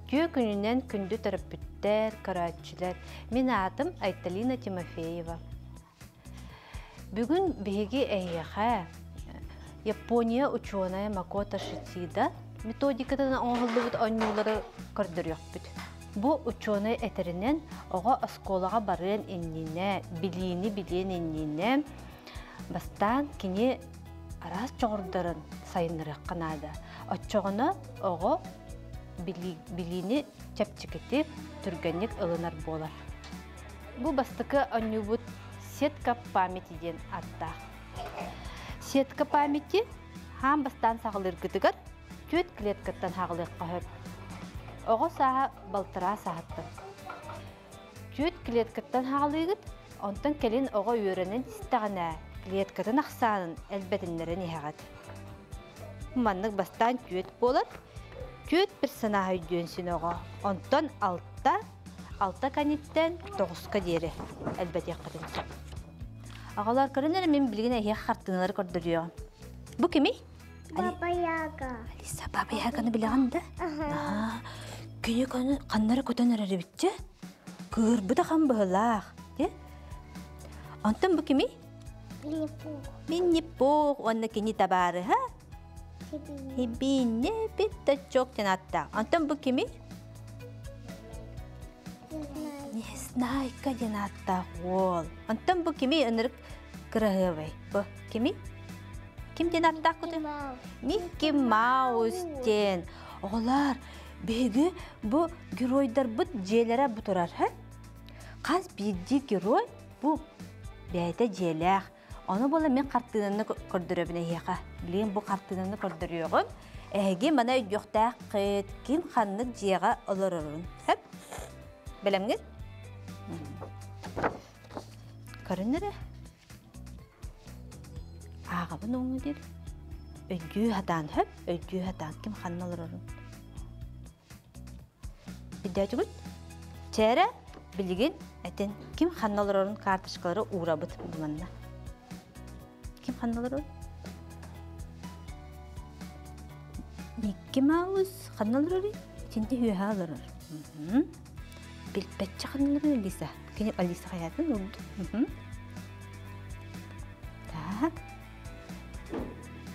Үтүө күнүнэн күндү төрөппүттэр, көрөөччүлэр. Мин аатым Айталина Тимофеева. Бүгүн биһиги эһиэхэ Япония учуонайа Макото Шицида методикатынан оҥоһуллубут оонньуулары көрдөрүөхпүт. Бу учуонай этэринэн, оҕо оскуолаҕа барыан иннинэ, билиини билиэн иннинэ бастаан кини араас дьоҕурдарын сайыннарыахха наада. Оччоҕуна оҕо билиини чэпчэкитик, түргэнник ылынар буолар. Бу бастакы оонньуубут «Сетка памяти» диэн ааттаах. Сетка памяти хаан бастаан саҕалыыргытыгар түөрт клеткаттан хаҕылыахха сөп. Оҕо сааһа балтараа сааһыттан. Түөрт клеткаттан хаҕалыыгыт, онтон кэлин оҕо үөрэнэн истэҕинэ клеткатын ахсаанын элбэтиннэрэн иһэҕит. Маннык бастаан түөрт буолар. Түөрт персонаж өйдүөн син оҕо. Онтон алта, алта кэниттэн тоҕуска диэри элбэтиэххитин сөп. Аҕалар көрөн эрэ мин билигин эһиэхэ хартыыналары көрдөрүөҕүм. Бу кимий? Баба Яга. Алиса, Баба Яганы билэҕин да? Кини ханнары көтөн эрэр эбитчэ? Кыырбыта хан быһылаах. Онтон бу кимий? Винни-Пух. Винни-Пух уонна кини табаарыһа? Хибине Пятачок диэн ааттаах. Онтон бу кимий? Незнайка диэн ааттаах уол. Онтон бу кимий ынырык кыраһыабай? Бу кимий? Ким диэн ааттаахкытый? Микки Маус диэн. Оҕолор, биһиги бу геройдарбыт дьиэлэрэ бу турар, һэ? Хас биирдии герой бу бэйэтэ дьиэлээх. Ону буола мин хартыынаны көрдөрөбүн эһиэхэ. Билигин бу хартыынаны көрдөрүөҕүм. Эһиги маны өйдүөхтээххит, ким ханнык дьиэҕэ олорорун. Сөп? Бэлэмҥит? Көрүн эрэ. Ааҕабын оҥҥо диир. Өйдүү сатаан сөп, өйдүү сатаан ким ханна олорорун. Өйдөөтүгүт? Чээрэ, билигин этин ким ханна олорорун карточкалары уурабыт бу манна. Ким ханна олорор? Микки Маус ханна олорорый? Итинти үөһэ олорор. Билбэтчэ ханна олорор Алиса? Кини Алиса хайатын уурду. Так.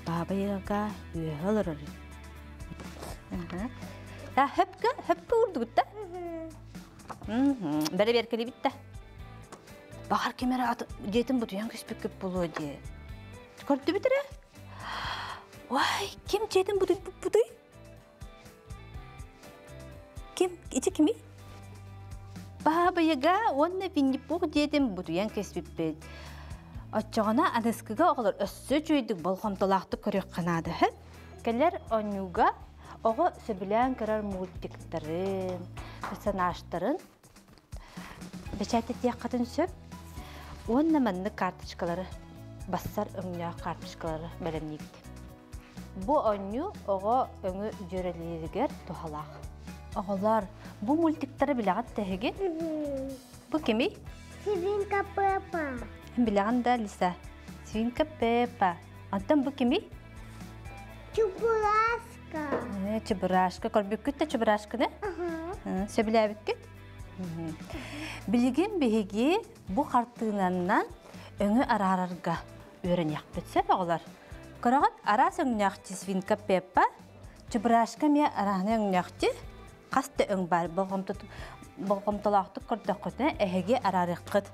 Баба Яга үөһэ олорор. А, хөпкө, хөпкө уурдугут да? Бэрэбиэркэлибит да. Баҕар ким эрэ дьиэтин бутуйан көспүккүт буолуо дии. Көрдүбүт эрэ? Ой, ким дьиэтин бутуйбуппутуй? Ким, ити кимий? Баабыйыга уонна Винни-Пух дьиэтин бутуйан кэспиппит. Оччоҕуна аныскыга оҕолор өссө үчүгэйдик болҕомтолоохтук көрүөххэ наада үһү. Кэлэр оонньууга оҕо сөбүлээн көрөр мультиктарын, персонажтарын бэчээттэтиэххитин сөп. Уонна маннык карточкалары, бассар өҥнөөх карточкалары бэлэмниибит. Бу оонньуу оҕо өҥү дьүөрэлииригэр туһалаах. Оҕолор, бу мультиктары билэҕит да эһиги? Бу кимий? Свинка Пеппа. Билэҕин да, Лиса? Свинка Пеппа. Онтон бу кимий? Чубураска. Чебурашка. Көрбүккүт да чебурашканы? Сөбүлээбиккит? Билигин биһиги бу хартыынаннан өҥү араарарга үөрэниэхпит сөп оҕолор. Көрөҕүт, араас өҥнөөхчү свинка Пеппа, чебурашка эмиэ арааһынай өҥнөөхчү. Хас да өҥ баар болҕомтолоохтук көрдөххүтүнэ эһиги араарыаххыт.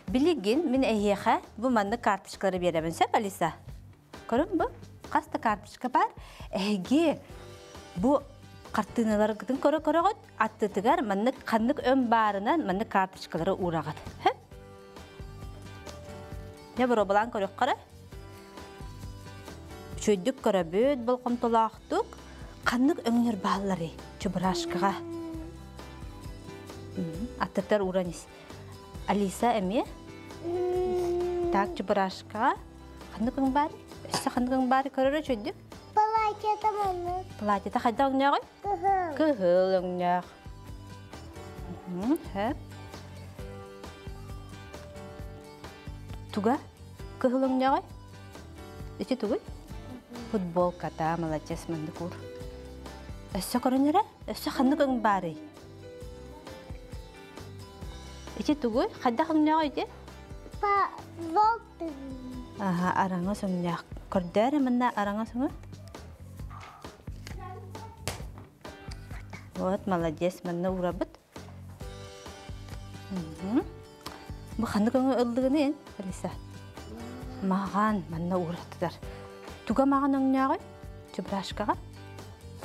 Билигин мин эһиэхэ бу маннык карточкалары биэрэбин сөп, Алиса? Көрүҥ бу, хас да карточка баар. Эһиги бу хартыыналаргытын көрө-көрөҕүт, аттытыгар маннык ханнык өҥ баарынан маннык карточкалары уураҕыт. Сөп? Дьэ, боруобалаан көрүөххэ эрэ. Үчүгэйдик көрөбүт, болҕомтолоохтук. Ханнык өҥнөр баалларый чебурашкаҕа? Аттыттар ууран ис. Алиса эмиэ? Так, чебурашкаҕа ханнык өҥ баар? Өссө ханнык өҥ баар көрөрө үчүгэйдик? Платьета маннык. Платьета хайдах өҥнөөҕүй? Кыһыл. Кыһыл өҥнөөх. Сөп. Туга? Кыһыл өҥнөөҕүй? Ити тугуй? Футболката, молодец, маннык уур. Өссө көрөн эрэ, өссө ханнык өҥ баарый? Ити тугуй? Хайдах өҥнөөҕүй ити? Па желтый. Аха, араҥас өҥнөөх. Көрдөөр манна араҥас өҥү. Вот, молодец, манна уурабыт. Бу ханнык өҥө ыллыгыный, Алиса? Маҕан, манна ууратыгар. Туга маҕан өҥнөөҕүй? Чебурашкаҕа?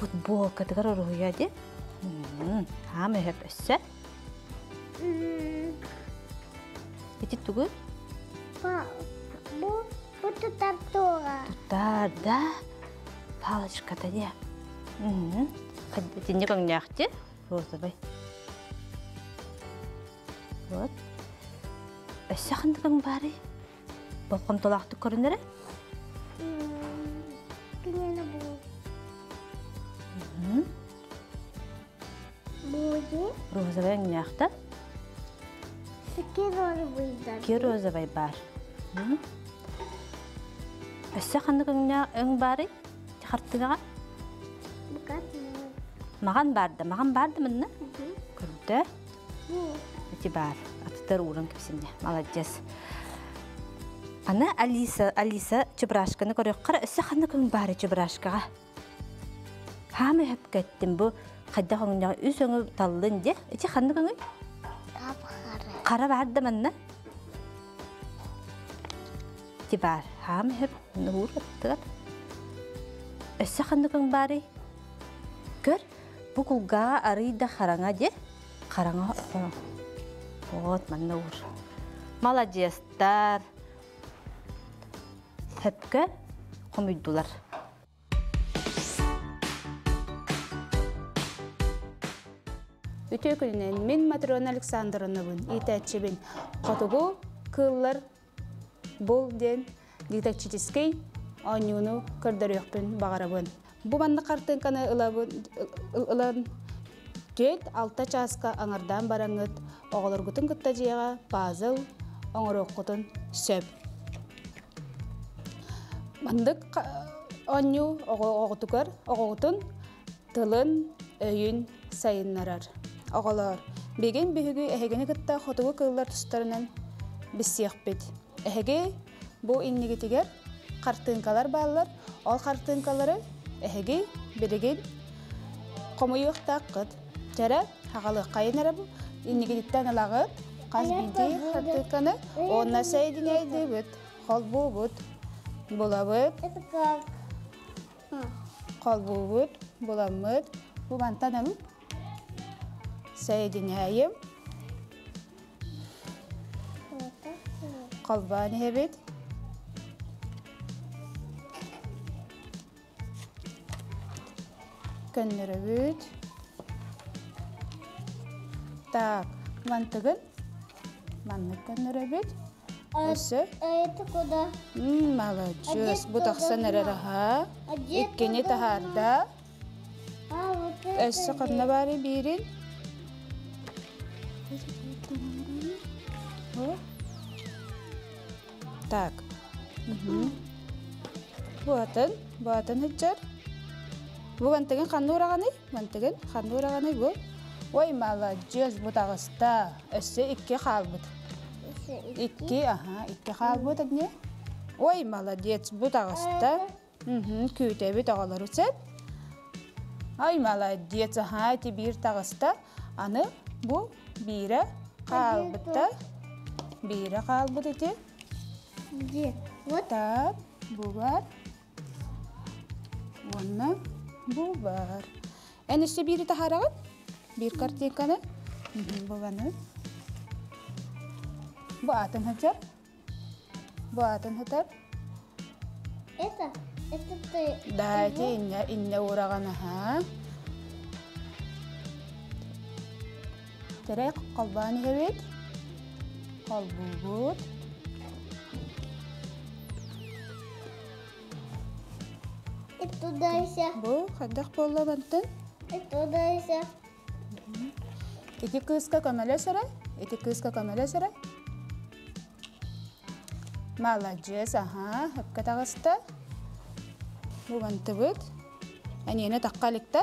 Футболкатыгар уруһуйа ди. Хаам өһөп өссө. Ити тугуй? Бу бу тутар туга. Тутар, да? Палочката дии. Итинник өҥнөөхтү. Розовый. Вот. Өссө ханнык өҥ баарый? Болҕомтолоохтук көрүнэрэ? Кинини бу. Буги. Розовый өҥнөөхтө. Ки розовый. Ки розовый баар. Өссө ханнык өҥ баарый? Хартыгаҕа? Маҕан баарда, маҕан баарда мынна? Көрдө. Ити баар. Атытар ууран кэпсинне. Молодец. Аны Алиса, Алиса чебурашканы көрүөххэ өссө ханнык өҥ баары чебурашкаҕа? Хаамы өһөп бу хайдах өҥнөҕө үс өҥү таллын дьэ. Ити ханнык өҥүй? Хара баарда манна. Ити баар. Хаамы өһөп нуур аттыгар. Өссө ханнык өҥ баарый? Көр, бу кулгааҕа арый да хараҥа дьэ. Хараҥа вот манна уур. Маладьыастар. Хөпкө хомуйдулар. Үтүө күнүнэн мин Матрена Александровнабын, иитээччибин. Хотугу кыыллар бул диэн дидактическэй оонньууну көрдөрүөхпүн баҕарабын. Бу маннык хартыынканы ылан 4-6 чааска аҥардаан бараҥҥыт оҕолоргутун кытта дьиэҕэ пазл оҥоруоххутун сөп. Маннык оонньуу оҕотугар оҕоҕутун тылын, өйүн сайыннарар. Оҕолоор, билигин биһиги эһигини кытта хотугу кыыллар тустарынан билсиэхпит. Эһиги бу иннигитигэр хартыынкалар бааллар. Ол хартыынкалары эһиги билигин хомуйуохтааххыт. Чэрэ, хаҕалыаххайын эрэ бу. Иннигититтэн ылаҕыт. Хас биирдии хартыынканы уонна сэйдинэйдиибит, холбуубут, булабыт. Это как? Холбуубут, буламмыт. Бу мантан сэйдинэйим. Холбоон иһэбит. Көннөрөбүт. Так, мантыгын маннык көннөрөбүт. Өссө. А это куда? Молодец. Бу тахсан эрэр аха. Иккини таһаарда. А, вот это. Өссө ханна баары биирин? Так. Бу атын, бу атын хыджар. Бу бантыгын ханна ураҕаный? Бантыгын ханна ураҕаный бу? Ой, молодец, бу таҕыста. Өссө икки хаалбыт. Икки, аха, икки хаалбыт эмне. Ой, молодец, бу таҕыста. Күүтэбит оҕолору сөп. Ай, молодец, аха, ити биир таҕыста. Аны бу биирэ хаалбытта. Биирэ хаалбыт ити. Где? Вот. Так, бу бар. Уонна бу бар. Эн өссө биири таһаараҕын? Биир картинканы. Бу баны. Бу атын хатар. Бу атын хатар. Это? Это ты. Да, ити инне инне ураҕан аха. Терек холбоон иһэбит. Холбуубут. И туда еще. Бу хайдах буолла бантын? И туда еще. Ити кыыска көмөлөс эрэ. Ити кыыска көмөлөс эрэ. Молодец, аха, хөпкө таҕыста. Бу бантыбыт. Эниэнэ тахха иликтэ.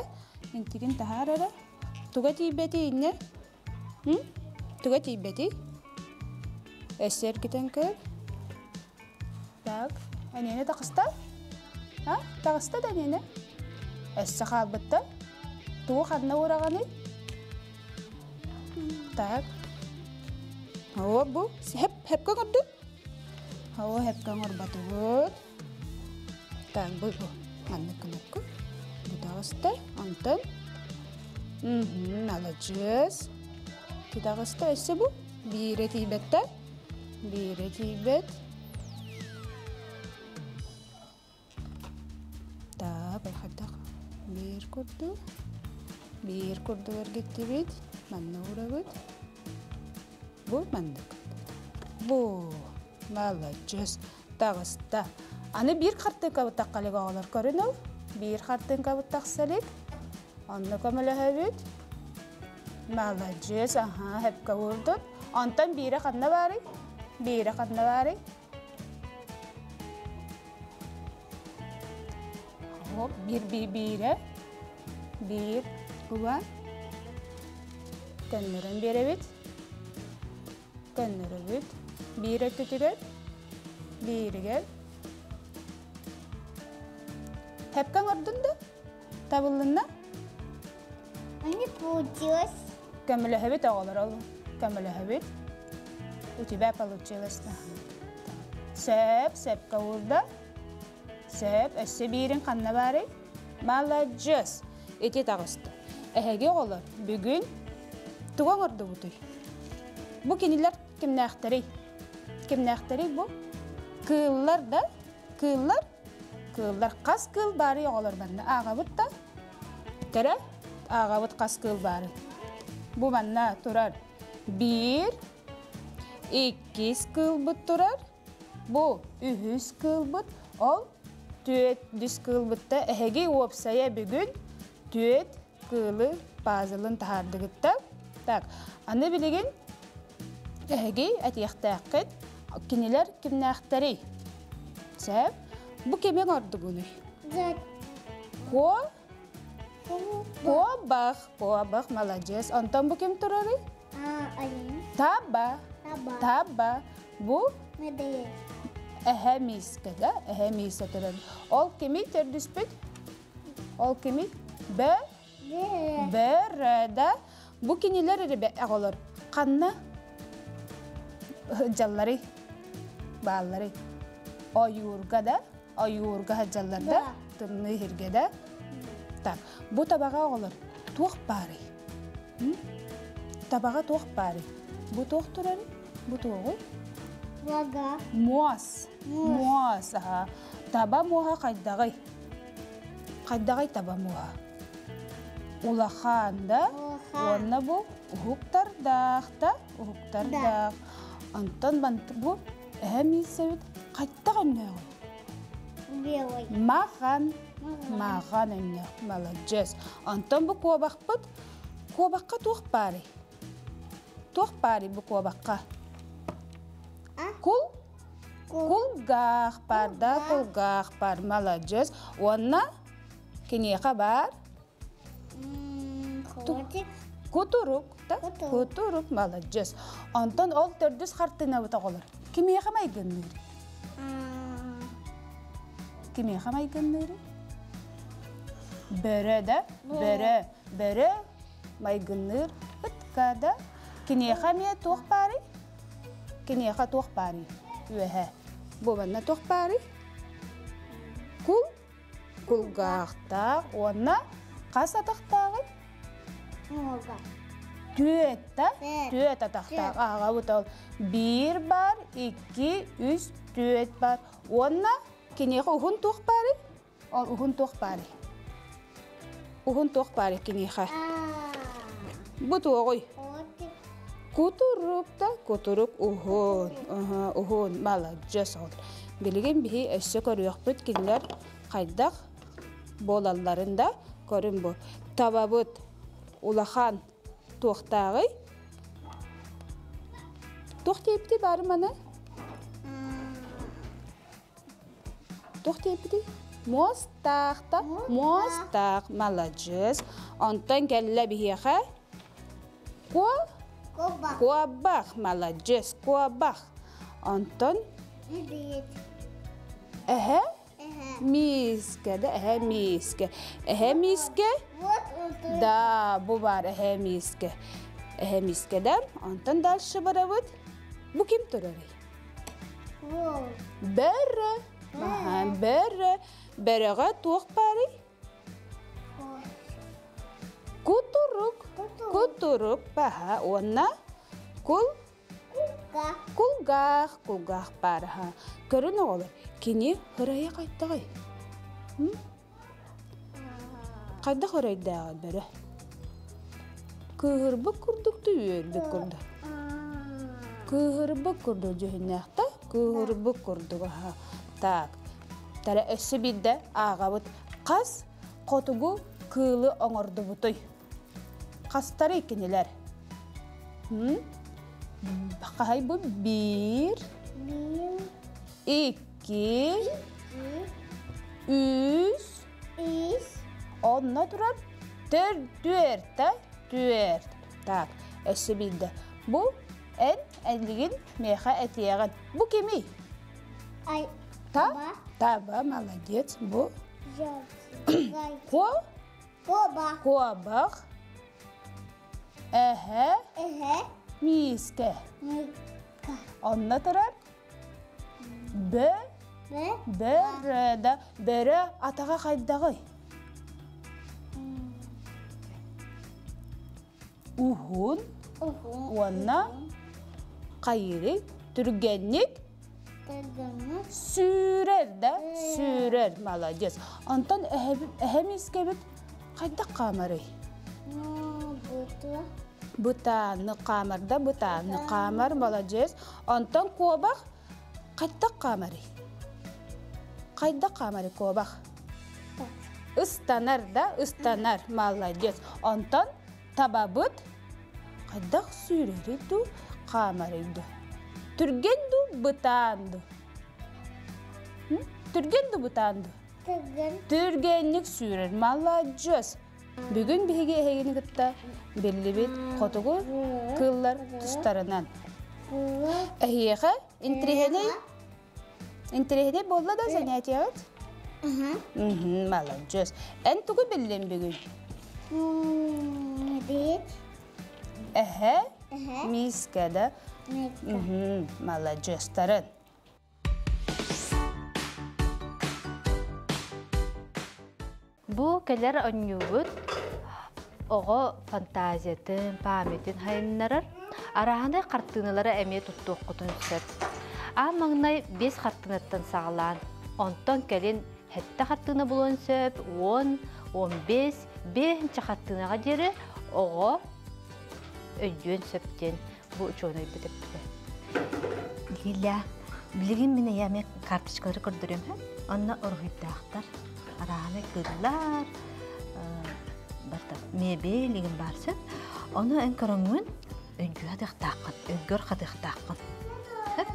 Интигин таһаар эрэ. Туга тиийбэтий иннэ? Туга тиийбэтий? Өссө эргитэн көр. Так, эниэнэ таҕыста? А? Таҕыста да эниэнэ? Өссө хаалбытта? Тугу ханна уураҕаный? Так. Оо, бу хеп хепкэ оҥордун? Оо, хепкэ оҥорботубут. Так, бу бу. Маннык гынакка. Бу таҕыста. Онтон маладьыас. Ти таҕыста өссө бу. Биирэ тиийбэттэ. Биирэ тиийбэт. Так, хайдах биир курдук. Биир курдук эргиттибит. Манна уурабыт. Бу маннык. Бу маладьыас. Таҕыста. Аны биир хартыынкабыт таххалык оҕолор көрүн ол. Биир хартыынкабыт тахса илик. Онно көмөлөһөбүт. Маладьыас, аһаа, хэпкэ уурдун. Онтон биирэ ханна баарый? Биирэ ханна баарый? Хоп, биир биир биирэ. Биир уба. Көннөрөн биэрэбит. Көннөрөбүт. Биир өттүтүгэр. Бииригэр. Хэпкэ оҥордун да? Табыллынна? Не получилось. Көмөлөһөбүт оҕолор ол. Көмөлөһөбүт. У тебя получилось. Сөп, сөпкө уурда. Сөп, өссө биирин ханна баарый? Маладьыас. Ити таҕыста. Эһиги оҕолор, бүгүн тугу оҥордубутуй? Бу кинилэр кимнээхтэрий? Кимнээхтэрий бу? Кыыллар да? Кыыллар? Кыыллар хас кыыл баарый оҕолор манна ааҕабыт да? Кэрэ ааҕабыт хас кыыл баарын. Бу манна турар биир, иккис кыылбыт турар, бу үһүс кыылбыт, ол түөт үс кыылбытта эһиги уопсайа бүгүн түөт кыылы пазлын таһаардыгытта. Так, аны билигин эһиги этиэхтээххит кинилэр кимнээхтэрий? Сөп. Бу кими оҥордугунуй? Ко? Куобах, куобах, маладьыас. Онтон бу ким турарый? Таба. Таба. Бу? Эһэ миискэ да? Эһэ миискэ турар. Ол кими төрдүспүт? Ол кими? Бө? Бөрө да? Бу кинилэр эрэ оҕолор. Ханна сылдьалларый? Баалларый? Ойуурга да? Ойуурга сылдьаллар да? Тымныы сиргэ да? Так, бу табаҕа оҕолор туох баарый? Табаҕа туох баарый? Бу туох турарый? Бу туоҕуй? Лага. Муос. Муос, аха. Таба муоһа хайдаҕый? Хайдаҕый таба муоһа? Улахан да? Уонна бу уһуктардаах да? Уһуктардаах. Онтон бу эһэ мииссэбит хайдах өннөөҕүй? Белый. Махан. Махан өннөөх. Маладьыас. Онтон бу куобахпыт куобахха туох баарый? Туох баарый бу куобахха? Кул? Кулгаах бар да, кулгаах бар. Маладьыас. Уонна киниэхэ бар Кутурук да? Кутурук, маладьыас. Онтон ол төрдүс хартыынабыт оҕолор. Кимиэхэ майгынныыр? Кимиэхэ майгынныыр? Бөрө да? Бөрө. Бөрө майгынныыр ытка да? Киниэхэ эмиэ туох баарый? Киниэхэ туох баарый? Үөһэ. Бу манна туох баарый? Кул кулгаахтаах уонна хас атахтааҕый? Түөт да? Түөт атахтаах. Ааҕабыт ол. Биир бар, икки, үс, түөт бар. Уонна киниэхэ уһун туох баарый? Ол уһун туох баарый? Уһун туох баарый киниэхэ? Бу туоҕуй? Кутурук да кутурук уһун, уһун, маладьыас ол. Билигин биһи өссө көрүөхпүт кинилэр хайдах буолалларын да көрүн бу. Табабыт улахан туохтааҕый? Туох диэбитий баары маны? Туох диэбитий? Муостаах да? Муостаах. Маладьыас. Онтон кэллэ биһиэхэ Ко? Куобах. Куобах. Маладьыас. Куобах. Онтон Эһэ? Миискэ да, эһэ миискэ. Эһэ миискэ? Да, бу бар эһэ миискэ. Эһэ миискэ да. Онтон дальше барабыт. Бу ким турарый? Бөрө. Бөрө. Бөрөҕө туох баарый? Кутурук. Кутурук баһа уонна кул Кулгаах, кулгаах баарыһа. Көрүн оҕолор, кини ырайа хайдаҕый? Хайдах ырайдааҕый бөрө? Кыыһырбыт курдук да үөрбүт курдук. Кыыһырбыт курдук дьүһүннээх да, кыыһырбыт курдук аха. Так, тара өссө биирдэ ааҕабыт. Хас хотугу кыылы оҥордубутуй? Хастары кинилэр? Хаһай бу биир, икки, үс, онно турар түөрт, түөрт. Так, өссө биирдэ. Бу эн элигин миэхэ этиэҕин. Бу кимий? Та? Таба, молодец. Бу? Ко? Куобах. Куобах. Эһэ. Эһэ. Миискэ. Миискэ. Онно турар бө. Бө. Бөрө да. Бөрө атаҕа хайдаҕый? Уһун. Уһун. Уонна хайыырый? Түргэнник Сүүрэр да, сүүрэр, молодец. Онтон эһэм искэбит хайдах хаамарый? Бытааны хаамар да, бытааны хаамар, молодец. Онтон куобах хайдах хаамарый? Хайдах хаамарый куобах? Ыстанар да, ыстанар, молодец. Онтон табабыт хайдах сүүрэрий дуу, хаамарый дуу? Түргэн дуу, бытаан дуу? Түргэн дуу, бытаан дуу? Түргэн. Түргэнник сүүрэр. Маладьыас. Бүгүн биһиги эһигини кытта биллибит хотугу кыыллар тустарынан. Эһиэхэ интириэһинэй интириэһинэй буолла да занятиеҕыт? Маладьыас. Эн тугу биллин бүгүн? Бит. Эһэ? Эһэ. Миискэ да? Миискэ. Маладьыастарын. Бу кэлэр онньуубут оҕо фантазиятын, памятын хайыннарар, арааһынай хартыыналары эмиэ туттуоххутун сөп. Аан маҥнай биэс хартыынаттан саҕалаан, онтон кэлин сэттэ хартыына булуон сөп, уон, 15, биэһинчэ хартыынаҕа диэри оҕо өйдүөн сөп диэн бу учуонайбыт эппитэ. Лиля, билигин мин эйэме карточкалары көрдөрүөм һэ. Онно уруһуйдаахтар, арааһынай кыыллар, барта мебель игин баар сөп. Ону эн көрөҥҥүн өйгө хатыахтааххын, өйгөр хатыахтааххын. Сөп?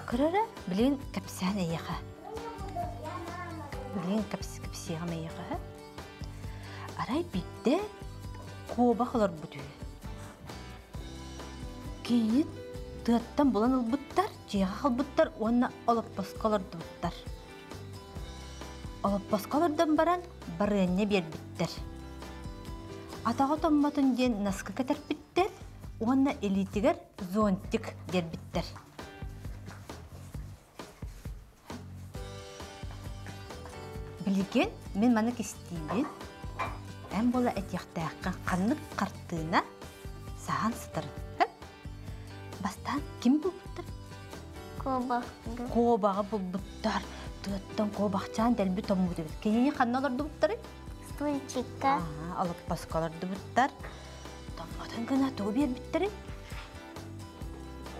Көрөрө билигин кэпсээн эйиэхэ. Билигин кэпсиэҕим эйиэхэ. Арай биирдэ куобах олорбут үһү. Киһини тыаттан булан ылбыттар, дьиэҕэ халбыттар уонна олоппоско олордубуттар. Олоппоско олордон баран барыанньа биэрбиттэр. Атаҕа томмотун диэн наскы кэтэрпиттэр уонна илиитигэр зонтик биэрбиттэр. Билигин мин маны кистиибин. Эн буола этиэхтээххин ханнык хартыына саһан сытарын. Бастаан ким булбуттар? Куобах. Куобаҕы булбуттар. Тыаттан куобахчаан дэлби тоҥмут эбит. Кинини ханна олордубуттарый? Стульчикка. Олоппоско олордубуттар. Томмотун гына тугу биэрбиттэрий?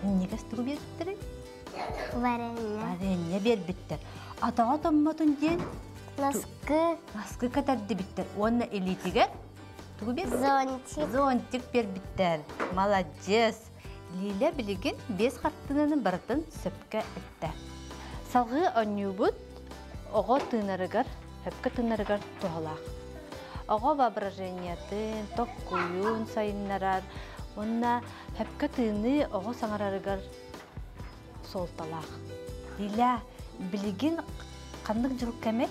Минньигэс тугу биэрбиттэрий? Варенье. Варенье биэрбиттэр. Атаҕа томмотун диэн Носкы. Носкы кэтэрдибиттэр. Уонна илиитигэр тугу биэрбиттэр? Зонтик. Зонтик биэрбиттэр. Молодец. Лиля билигин биэс хартыынаны барытын сөпкө эттэ. Салгыы оонньуубут. Оҕо тыынарыгар, сөпкө тыынарыгар туһалаах. Оҕо воображениетын, токкуйун сайыннарар уонна сөпкө тыыныы оҕо саҥарарыгар суолталаах. Лиля, билигин ханнык дьыл кэмэ?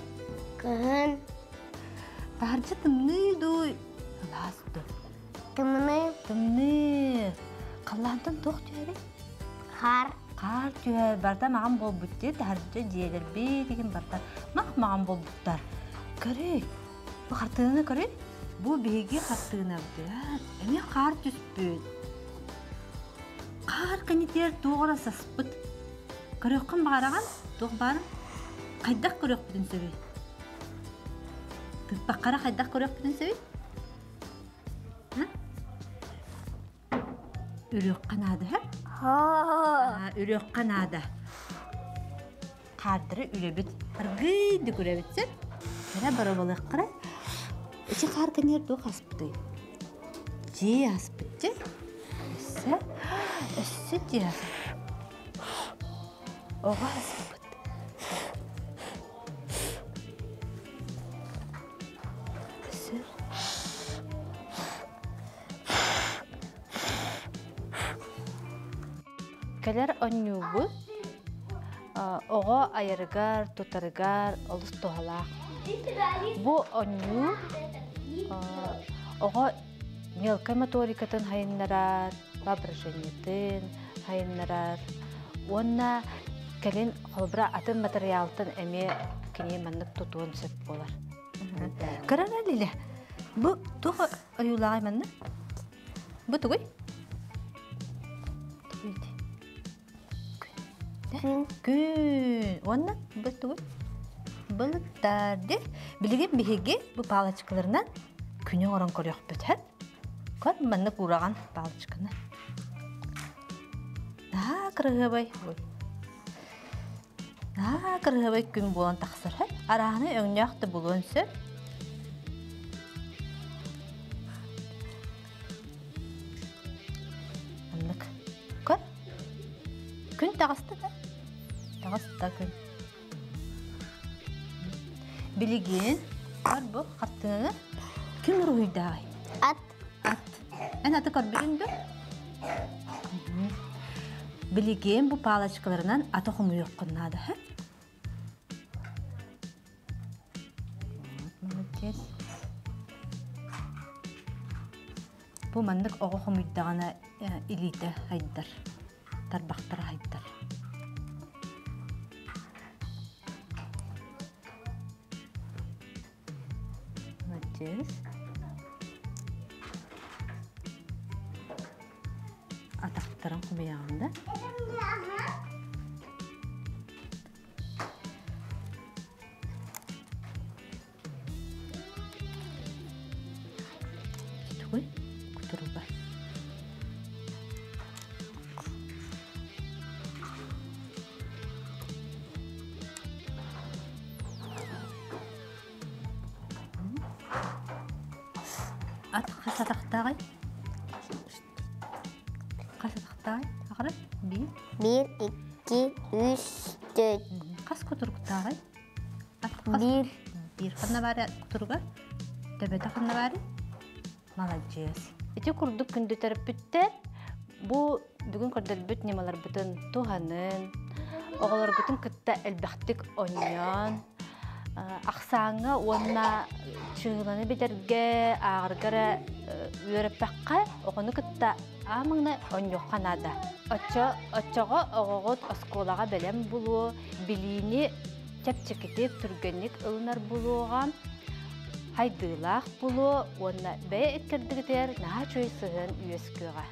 Кыһын. Таһырдьа тымныы дуу, сылаас дуу? Тымныы. Тымныы. Халлаантан туох түһэрий? Хаар. Хаар түһэр. Барыта маҕан буолбут дии. Таһырдьа дьиэлэрбит игин барыта мах-маҕан буолбуттар. Көрүй. Бу хартыынаны көрүй. Бу биһиги хартыынабытыгар эмиэ хаар түспүт. Хаар кэннитигэр туох эрэ саспыт. Көрүөххүн баҕараҕын? Туох баарын? Хайдах көрүөхпүтүн сөбүй? Тыыппаккара хайдах көрүөхпүтүн сөбүй? Үрүөххэ наада һэ? Үрүөххэ наада. Хаардары үлэбит. Аргыйдык үлэбит сэр. Кэрэ барабалыаххара. Ичи хаар кэннигэр туох аспытый? Дьиэ аспыт дьэ. Өссө, өссө дьиэ аспыт. Оҕо аспыт. Кэлэр онньуубут оҕо айарыгар, тутарыгар олус туһалаах. Бу онньуу оҕо мелкай моторикатын сайыннарар, воображениетын сайыннарар уонна кэлин холобура атын матырыйаалтан эмиэ кини маннык тутуон сөп буолар. Кырара Лиля, бу туох ойуулааҕый манна? Бу тугуй? Тугуй ити? Күн. Күн. Уонна бу тугуй? Былыттар ди. Билигин биһиги бу палочкаларынан күнү оҥорон көрүөхпүт, һэ? Көр маннык уураҕан палочканы. Наһаа кыраһыабай. Ой. Наһаа кыраһыабай күн буолан тахсар. Арааһынай өҥнөөх да булуон сөп. Маннык. Көр. Күн таҕыста да. Таҕыста күн. Билигин көр бу хартыынаны ким уруһуйдааҕый? Ат. Ат. Эн аты көрбүтүҥ дуо? Билигин бу палочкаларынан аты хомуйуоххун наада, һэ? Вот, молодец. Бу маннык оҕо хомуйдаҕына илиитэ хайдар, тарбахтара хайдар. Молодец. Атахтарын хомуйаҕын да? Тугуй? Кутуруба. Ат хас атахтааҕый? Хас атахтааҕый? Аҕара? Биир. Биир, икки, үс, төрт. Хас кутуруктааҕый? Ат хас? Биир. Биир. Ханна баары кутуруга? Төбөтө ханна баары? Маладьыас. Ити курдук күндү төрөппүттэр бу бүгүн көрдөрбүт ньымаларбытын туһанын, оҕолоргутун кытта элбэхтик оонньоон, ахсааҥҥа уонна чыыланы билэргэ, ааҕарга эрэ үөрэппэххэ, оҕону кытта аамаҥна оонньуохха наада. Оччо, оччоҕо оҕоҕут оскуолаҕа бэлэм булуо, билиини чэпчэкитик, түргэнник ылынар булуоҕа, хайдыылаах булуо уонна бэйэ иккэрдигитигэр наһаа үчүгэй сыһыан үөскүөҕэ.